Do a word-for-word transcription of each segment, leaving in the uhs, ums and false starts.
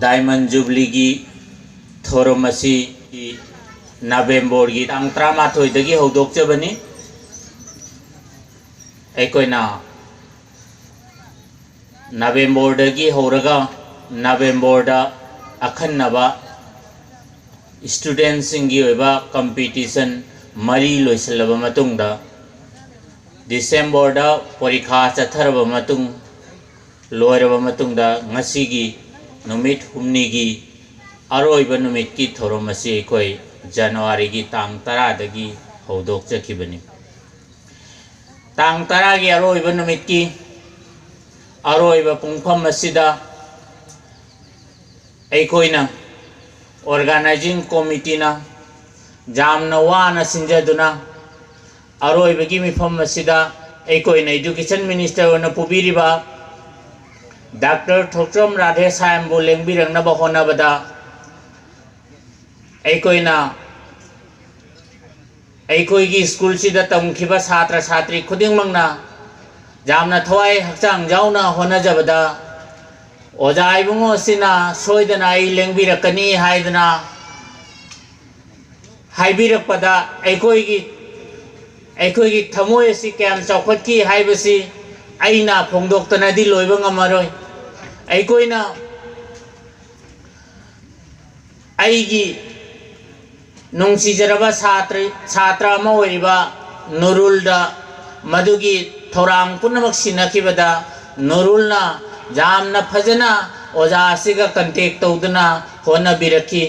Diamond ꯖꯨꯕ꯭ꯂꯤꯒꯤ ꯊꯧꯔꯝ ꯑꯁꯤ ꯅꯕꯦꯝꯕꯔꯒꯤ ꯇꯥꯡ ꯇꯔꯥꯃꯥꯊꯣꯏꯗꯒꯤ ꯍꯧꯗꯣꯛꯆꯕꯅꯤ꯫ ꯑꯩꯈꯣꯏꯅ ꯅꯕꯦꯝꯕꯔꯗꯒꯤ ꯍꯧꯔꯒ ꯅꯕꯦꯝꯕꯔꯗ ꯑꯈꯟꯅꯕ ꯏꯁꯇꯨꯗꯦꯟꯁꯤꯡꯒꯤ ꯑꯣꯏꯕ ꯀꯝꯄꯤꯇꯤꯁꯟ ꯃꯔꯤ ꯂꯣꯏꯁꯤꯜꯂꯕ ꯃꯇꯨꯡꯗ, ꯗꯤꯁꯦꯝꯕꯔꯗ ꯄꯔꯤꯈꯥ ꯆꯠꯊꯔꯕ ꯃꯇꯨꯡ, ꯂꯣꯏꯔꯕ ꯃꯇꯨꯡꯗ, ꯉꯁꯤꯒꯤ ꯅꯨꯃꯤꯠ ꯍꯨꯝꯅꯤꯒꯤ ꯑꯔꯣꯏꯕ ꯅꯨꯃꯤꯠꯀꯤ ꯊꯧꯔꯝ ꯑꯁꯤ ꯑꯩꯈꯣꯏ ꯖꯅꯋꯥꯔꯤꯒꯤ ꯇꯥꯡ ꯇꯔꯥꯗꯒꯤ ꯍꯧꯗꯣꯛꯆꯈꯤꯕꯅꯤ꯫ ꯇꯥꯡ ꯇꯔꯥꯒꯤ ꯑꯔꯣꯏꯕ ꯅꯨꯃꯤꯠꯀꯤ ꯑꯔꯣꯏꯕ ꯄꯨꯡꯐꯝ ꯑꯁꯤꯗ ꯑꯩꯈꯣꯏꯅ, ꯑꯣꯔꯒꯅꯥꯏꯖꯤꯡ ꯀꯣꯃꯤꯇꯤꯅ ꯌꯥꯝꯅ ꯋꯥꯅ ꯁꯤꯟꯖꯗꯨꯅ, ꯑꯔꯣꯏꯕꯒꯤ ꯃꯤꯐꯝ ꯑꯁꯤꯗ ꯑꯩꯈꯣꯏꯅ ꯏꯗꯨꯀꯦꯁꯟ ꯃꯤꯅꯤꯁꯇꯔ ꯑꯣꯏꯅ ꯄꯨꯕꯤꯔꯤꯕ ꯗꯥꯛꯇꯔ ꯊꯣꯛꯆꯣꯝ ꯔꯥꯙꯦꯁ꯭ꯌꯥꯝꯕꯨ ꯂꯦꯡꯕꯤꯔꯛꯅꯕ ꯍꯣꯠꯅꯕꯗ, ꯑꯩꯈꯣꯏꯅ ꯑꯩꯈꯣꯏꯒꯤ ꯁ꯭ꯀꯨꯜꯁꯤꯗ ꯇꯝꯈꯤꯕ ꯁꯥꯇ꯭ꯔ ꯁꯥꯇ꯭ꯔꯤ ꯈꯨꯗꯤꯡꯃꯛꯅ ꯌꯥꯝꯅ ꯊꯋꯥꯏ ꯍꯛꯆꯥꯡ ꯌꯥꯎꯅ ꯍꯣꯠꯅꯖꯕꯗ, ꯑꯣꯖꯥ ꯏꯕꯨꯡꯉꯣ ꯑꯁꯤꯅ ꯁꯣꯏꯗꯅ ꯑꯩ ꯂꯦꯡꯕꯤꯔꯛꯀꯅꯤ ꯍꯥꯏꯗꯅ ꯍꯥꯏꯕꯤꯔꯛꯄꯗ, ꯑꯩꯈꯣꯏꯒꯤ, ꯑꯩꯈꯣꯏꯒꯤ ꯊꯃꯣꯏ ꯑꯁꯤ ꯀꯌꯥꯝ ꯆꯥꯎꯈꯠꯈꯤ ꯍꯥꯏꯕꯁꯤ ꯑꯩꯅ ꯐꯣꯡꯗꯣꯛꯇꯅꯗꯤ ꯂꯣꯏꯕ ꯉꯝꯃꯔꯣꯏ꯫ ꯑꯩꯈꯣꯏꯅ ꯑꯩꯒꯤ ꯅꯨꯡꯁꯤꯖꯔꯕ ꯁꯥꯇ꯭ꯔ, ꯁꯥꯇ꯭ꯔ ꯑꯃ ꯑꯣꯏꯔꯤꯕ ꯅꯨꯔꯨꯜꯗ ꯃꯗꯨꯒꯤ ꯊꯧꯔꯥꯡ ꯄꯨꯝꯅꯃꯛ ꯁꯤꯟꯅꯈꯤꯕꯗ, ꯅꯨꯔꯨꯜꯅ ꯌꯥꯝꯅ ꯐꯖꯅ ꯑꯣꯖꯥ ꯑꯁꯤꯒ ꯀꯟꯇꯦꯛ ꯇꯧꯗꯨꯅ ꯍꯣꯠꯅꯕꯤꯔꯛꯈꯤ꯫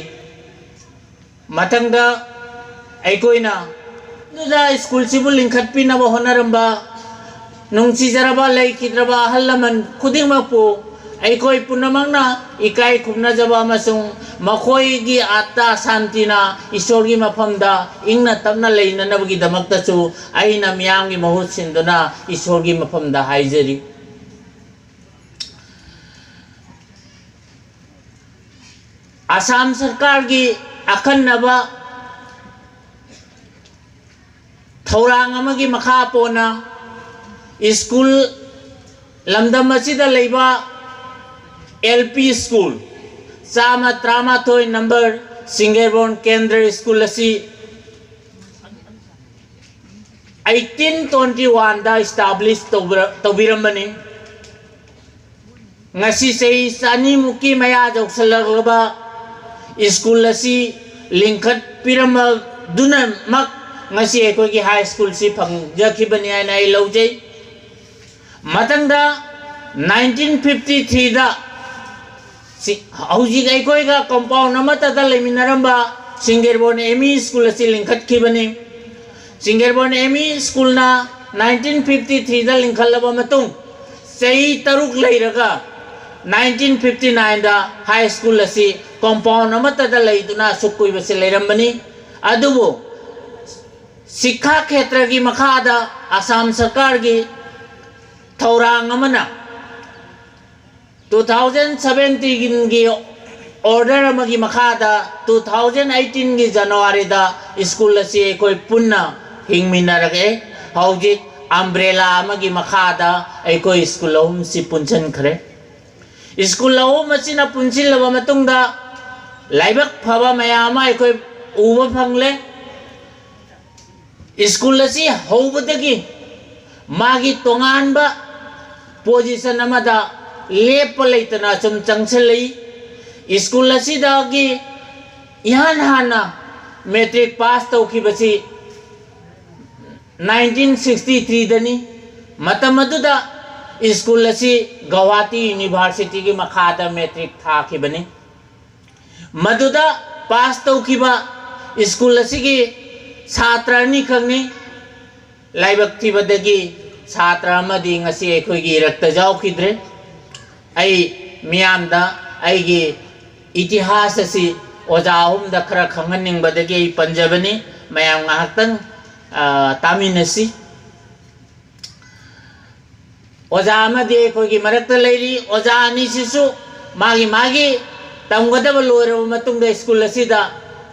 ꯃꯊꯪꯗ ꯑꯩꯈꯣꯏꯅ ꯑꯗꯨꯗ ꯁ꯭ꯀꯨꯜꯁꯤꯕꯨ ꯂꯤꯡꯈꯠꯄꯤꯅꯕ ꯍꯣꯠꯅꯔꯝꯕ ꯅꯨꯡꯁꯤꯖꯔꯕ ꯂꯩꯈꯤꯗ꯭ꯔꯕ ꯑꯍꯜ ꯂꯃꯟ ꯈꯨꯗꯤꯡꯃꯛꯄꯨ ꯑꯩꯈꯣꯏ ꯄꯨꯝꯅꯃꯛꯅ ꯏꯀꯥꯏ ꯈꯨꯝꯅꯖꯕ ꯑꯃꯁꯨꯡ ꯃꯈꯣꯏꯒꯤ ꯑꯥꯠꯇ ꯁꯥꯟꯇꯤꯅ ꯏꯁꯣꯔꯒꯤ ꯃꯐꯝꯗ ꯏꯪꯅ ꯇꯞꯅ ꯂꯩꯅꯅꯕꯒꯤꯗꯃꯛꯇꯁꯨ ꯑꯩꯅ ꯃꯤꯌꯥꯝꯒꯤ ꯃꯍꯨꯠ ꯁꯤꯟꯗꯨꯅ ꯏꯁꯣꯔꯒꯤ ꯃꯐꯝꯗ ꯍꯥꯏꯖꯔꯤ꯫ ꯑꯁꯥꯝ ꯁꯔꯀꯥꯔꯒꯤ ꯑꯈꯟꯅꯕ ꯊꯧꯔꯥꯡ ꯑꯃꯒꯤ ꯃꯈꯥ ꯄꯣꯟꯅ ꯁ꯭ꯀꯨꯜ, ꯂꯝꯗꯝ ꯑꯁꯤꯗ ꯂꯩꯕ ꯑꯦꯜ ꯄꯤ ꯁ꯭ꯀꯨꯜ, ꯆꯥꯝꯃ ꯇꯔꯥꯃꯥꯊꯣꯏ ꯅꯝꯕꯔ ꯁꯤꯡꯒꯦꯔꯕꯣꯟ ꯀꯦꯟꯗ꯭ꯔ ꯁ꯭ꯀꯨꯜ ꯑꯁꯤ eighteen twenty one ꯗ establish ꯇꯧꯕꯤꯔ- ꯇꯧꯕꯤꯔꯝꯕꯅꯤ꯫ ꯉꯁꯤ ꯆꯍꯤ ꯆꯅꯤꯃꯨꯛꯀꯤ ꯃꯌꯥ ꯌꯧꯁꯜꯂꯛꯂꯕ ꯁ꯭ꯀꯨꯜ ꯑꯁꯤ ꯂꯤꯡꯈꯠꯄꯤꯔꯝꯕꯗꯨꯅꯃꯛ ꯉꯁꯤ ꯑꯩꯈꯣꯏꯒꯤ ꯍꯥꯏ ꯁ꯭ꯀꯨꯜꯁꯤ ꯐꯪꯖꯈꯤꯕꯅꯤ ꯍꯥꯏꯅ ꯑꯩ ꯂꯧꯖꯩ꯫ ꯃꯊꯪꯗ nineteen fifty three ꯗ ꯁꯤ- ꯍꯧꯖꯤꯛ ꯑꯩꯈꯣꯏꯒ compound ꯑꯃꯠꯇꯗ ꯂꯩꯃꯤꯟꯅꯔꯝꯕ ꯁꯤꯡꯒꯦꯔꯕꯣꯟ M E ꯁ꯭ꯀꯨꯜ ꯑꯁꯤ ꯂꯤꯡꯈꯠꯈꯤꯕꯅꯤ꯫ ꯁꯤꯡꯒꯦꯔꯕꯣꯟ M E ꯁ꯭ꯀꯨꯜꯅ nineteen fifty three ꯗ ꯂꯤꯡꯈꯠꯂꯕ ꯃꯇꯨꯡ, ꯆꯍꯤ ꯇꯔꯨꯛ ꯂꯩꯔꯒ nineteen fifty nine ꯗ ꯍꯥꯏ ꯁ꯭ꯀꯨꯜ ꯑꯁꯤ compound ꯑꯃꯠꯇꯗ ꯂꯩꯗꯨꯅ ꯑꯁꯨꯛ ꯀꯨꯏꯕꯁꯤ ꯂꯩꯔꯝꯕꯅꯤ꯫ ꯑꯗꯨꯕꯨ ꯁꯤꯛꯈꯥ ꯈꯦꯇ꯭ꯔꯒꯤ ꯃꯈꯥꯗ ꯑꯁꯥꯝ ꯁꯔꯀꯥꯔꯒꯤ ꯊꯧꯔꯥꯡ ꯑꯃꯅ two thousand seventeen ꯒꯤ order ꯑꯃꯒꯤ ꯃꯈꯥꯗ two thousand eighteen ꯒꯤ January ꯗ ꯁ꯭ꯀꯨꯜ ꯑꯁꯤ ꯑꯩꯈꯣꯏ ꯄꯨꯟꯅ ꯍꯤꯡꯃꯤꯟꯅꯔꯛꯑꯦ꯫ ꯍꯧꯖꯤꯛ umbrella ꯑꯃꯒꯤ ꯃꯈꯥꯗ ꯑꯩꯈꯣꯏ ꯁ꯭ꯀꯨꯜ ꯑꯍꯨꯝꯁꯤ ꯄꯨꯟꯁꯤꯟꯈ꯭ꯔꯦ꯫ ꯁ꯭ꯀꯨꯜ ꯑꯍꯨꯝ ꯑꯁꯤꯅ ꯄꯨꯟꯁꯤꯜꯂꯕ ꯃꯇꯨꯡꯗ ꯂꯥꯏꯕꯛ ꯐꯕ ꯃꯌꯥꯝ ꯑꯃ ꯑꯩꯈꯣꯏ ꯎꯕ ꯐꯪꯂꯦ꯫ ꯁ꯭ꯀꯨꯜ ꯑꯁꯤ ꯍꯧꯕꯗꯒꯤ ꯃꯥꯒꯤ ꯇꯣꯉꯥꯟꯕ position ꯑꯃꯗ ꯂꯦꯞꯄ ꯂꯩꯇꯅ ꯁꯨꯝ ꯆꯪꯁꯤꯜꯂꯛꯏ꯫ ꯁ꯭ꯀꯨꯜ ꯑꯁꯤꯗꯒꯤ ꯏꯍꯥꯟ ꯍꯥꯟꯅ matric pass ꯇꯧꯈꯤꯕꯁꯤ nineteen sixty three ꯗꯅꯤ꯫ ꯃꯇꯝ ꯑꯗꯨꯗ ꯁ꯭ꯀꯨꯜ ꯑꯁꯤ ꯒꯧꯍꯥꯇꯤ University ꯒꯤ ꯃꯈꯥꯗ matric ꯊꯥꯈꯤꯕꯅꯤ꯫ ꯃꯗꯨꯗ pass ꯇꯧꯈꯤꯕ ꯁ꯭ꯀꯨꯜ ꯑꯁꯤꯒꯤ ꯁꯥꯇ꯭ꯔ ꯑꯅꯤꯈꯛꯅꯤ꯫ ꯂꯥꯏꯕꯛ ꯊꯤꯕꯗꯒꯤ ꯁꯥꯇ꯭ꯔ ꯑꯃꯗꯤ ꯉꯁꯤ ꯑꯩꯈꯣꯏꯒꯤ ꯏꯔꯛꯇ ꯌꯥꯎꯈꯤꯗ꯭ꯔꯦ꯫ ꯑꯩ ꯃꯤꯌꯥꯝꯗ ꯑꯩꯒꯤ ꯏꯇꯤꯍꯥꯁ ꯑꯁꯤ ꯑꯣꯖꯥ ꯑꯍꯨꯝꯗ ꯈꯔ ꯈꯪꯍꯟꯅꯤꯡꯕꯗꯒꯤ ꯑꯩ ꯄꯟꯖꯕꯅꯤ꯫ ꯃꯌꯥꯝ ꯉꯥꯏꯍꯥꯛꯇꯪ, ꯑ, ꯇꯥꯃꯤꯟꯅꯁꯤ꯫ ꯑꯣꯖꯥ ꯑꯃꯗꯤ ꯑꯩꯈꯣꯏꯒꯤ ꯃꯔꯛꯇ ꯂꯩꯔꯤ꯫ ꯑꯣꯖꯥ ꯑꯅꯤꯁꯤꯁꯨ ꯃꯥꯒꯤ ꯃꯥꯒꯤ ꯇꯝꯒꯗꯕ ꯂꯣꯏꯔꯕ ꯃꯇꯨꯡꯗ ꯁ꯭ꯀꯨꯜ ꯑꯁꯤꯗ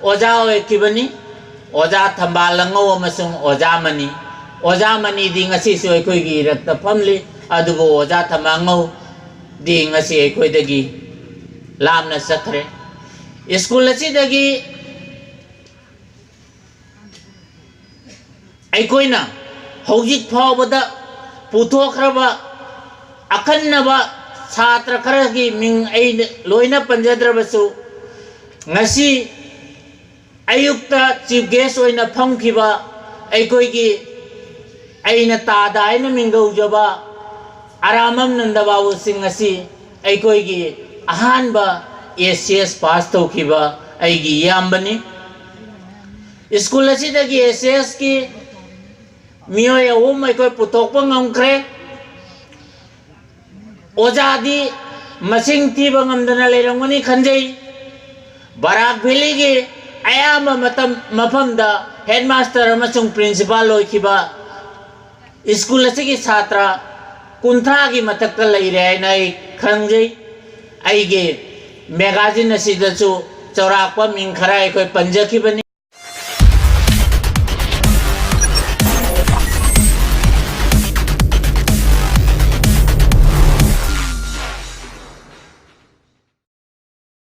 ꯑꯣꯖꯥ ꯑꯣꯏꯈꯤꯕꯅꯤ꯫ ꯑꯣꯖꯥ ꯊꯝꯕꯥꯜ ꯑꯉꯧ ꯑꯃꯁꯨꯡ ꯑꯣꯖꯥ ꯃꯅꯤ꯫ ꯑꯣꯖꯥ ꯃꯅꯤꯗꯤ ꯉꯁꯤꯁꯨ ꯑꯩꯈꯣꯏꯒꯤ ꯏꯔꯛꯇ ꯐꯝꯂꯤ, ꯑꯗꯨꯕꯨ ꯑꯣꯖꯥ ꯊꯝꯕꯥꯜ ꯑꯉꯧꯗꯤ ꯉꯁꯤ ꯑꯩꯈꯣꯏꯗꯒꯤ ꯂꯥꯞꯅ ꯆꯠꯈ꯭ꯔꯦ꯫ ꯁ꯭ꯀꯨꯜ ꯑꯁꯤꯗꯒꯤ ꯑꯩꯈꯣꯏꯅ ꯍꯧꯖꯤꯛ ꯐꯥꯎꯕꯗ ꯄꯨꯊꯣꯛꯈ꯭ꯔꯕ ꯑꯈꯟꯅꯕ ꯁꯥꯇ꯭ꯔ ꯈꯔꯒꯤ ꯃꯤꯡ ꯑꯩ ꯂꯣꯏꯅ ꯄꯟꯖꯗ꯭ꯔꯕꯁꯨ, ꯉꯁꯤ ꯑꯌꯨꯛꯇ ꯆꯤꯐ ꯒꯦꯁ ꯑꯣꯏꯅ ꯐꯝꯈꯤꯕ ꯑꯩꯈꯣꯏꯒꯤ, ꯑꯩꯅ ꯇꯥꯗ ꯍꯥꯏꯅ ꯃꯤꯡꯒꯧꯖꯕ ꯑꯔꯥꯃꯝ ꯅꯟꯗ ꯕꯥꯕꯨ ꯁꯤꯡ ꯑꯁꯤ ꯑꯩꯈꯣꯏꯒꯤ ꯑꯍꯥꯟꯕ ꯑꯦ ꯁꯤ ꯑꯦꯁ ꯄꯥꯁ ꯇꯧꯈꯤꯕ ꯑꯩꯒꯤ ꯏꯌꯥꯝꯕꯅꯤ꯫ ꯁ꯭ꯀꯨꯜ ꯑꯁꯤꯗꯒꯤ ꯑꯦ ꯁꯤ ꯑꯦꯁꯀꯤ ꯃꯤꯑꯣꯏ ꯑꯍꯨꯝ ꯑꯩꯈꯣꯏ ꯄꯨꯊꯣꯛꯄ ꯉꯝꯈ꯭ꯔꯦ꯫ ꯑꯣꯖꯥꯗꯤ ꯃꯁꯤꯡ ꯊꯤꯕ ꯉꯝꯗꯅ ꯂꯩꯔꯝꯒꯅꯤ ꯈꯟꯖꯩ꯫ ꯕꯔꯥꯛ ꯚꯦꯂꯤꯒꯤ ꯑꯌꯥꯝꯕ ꯃꯇꯝ, ꯃꯐꯝꯗ ꯍꯦꯗꯃꯥꯁꯇꯔ ꯑꯃꯁꯨꯡ ꯄ꯭ꯔꯤꯟꯁꯤꯄꯥꯜ ꯑꯣꯏꯈꯤꯕ ꯁ꯭ꯀꯨꯜ ꯑꯁꯤꯒꯤ ꯁꯥꯇ꯭ꯔ ꯀꯨꯟꯊ꯭ꯔꯥꯒꯤ ꯃꯊꯛꯇ ꯂꯩꯔꯦ ꯍꯥꯏꯅ ꯑꯩ ꯈꯪꯖꯩ꯫ ꯑꯩꯒꯤ ꯃꯦꯒꯥꯖꯤꯟ ꯑꯁꯤꯗꯁꯨ ꯆꯥꯎꯔꯥꯛꯄ ꯃꯤꯡ ꯈꯔ ꯑꯩꯈꯣꯏ ꯄꯟꯖꯈꯤꯕꯅꯤ꯫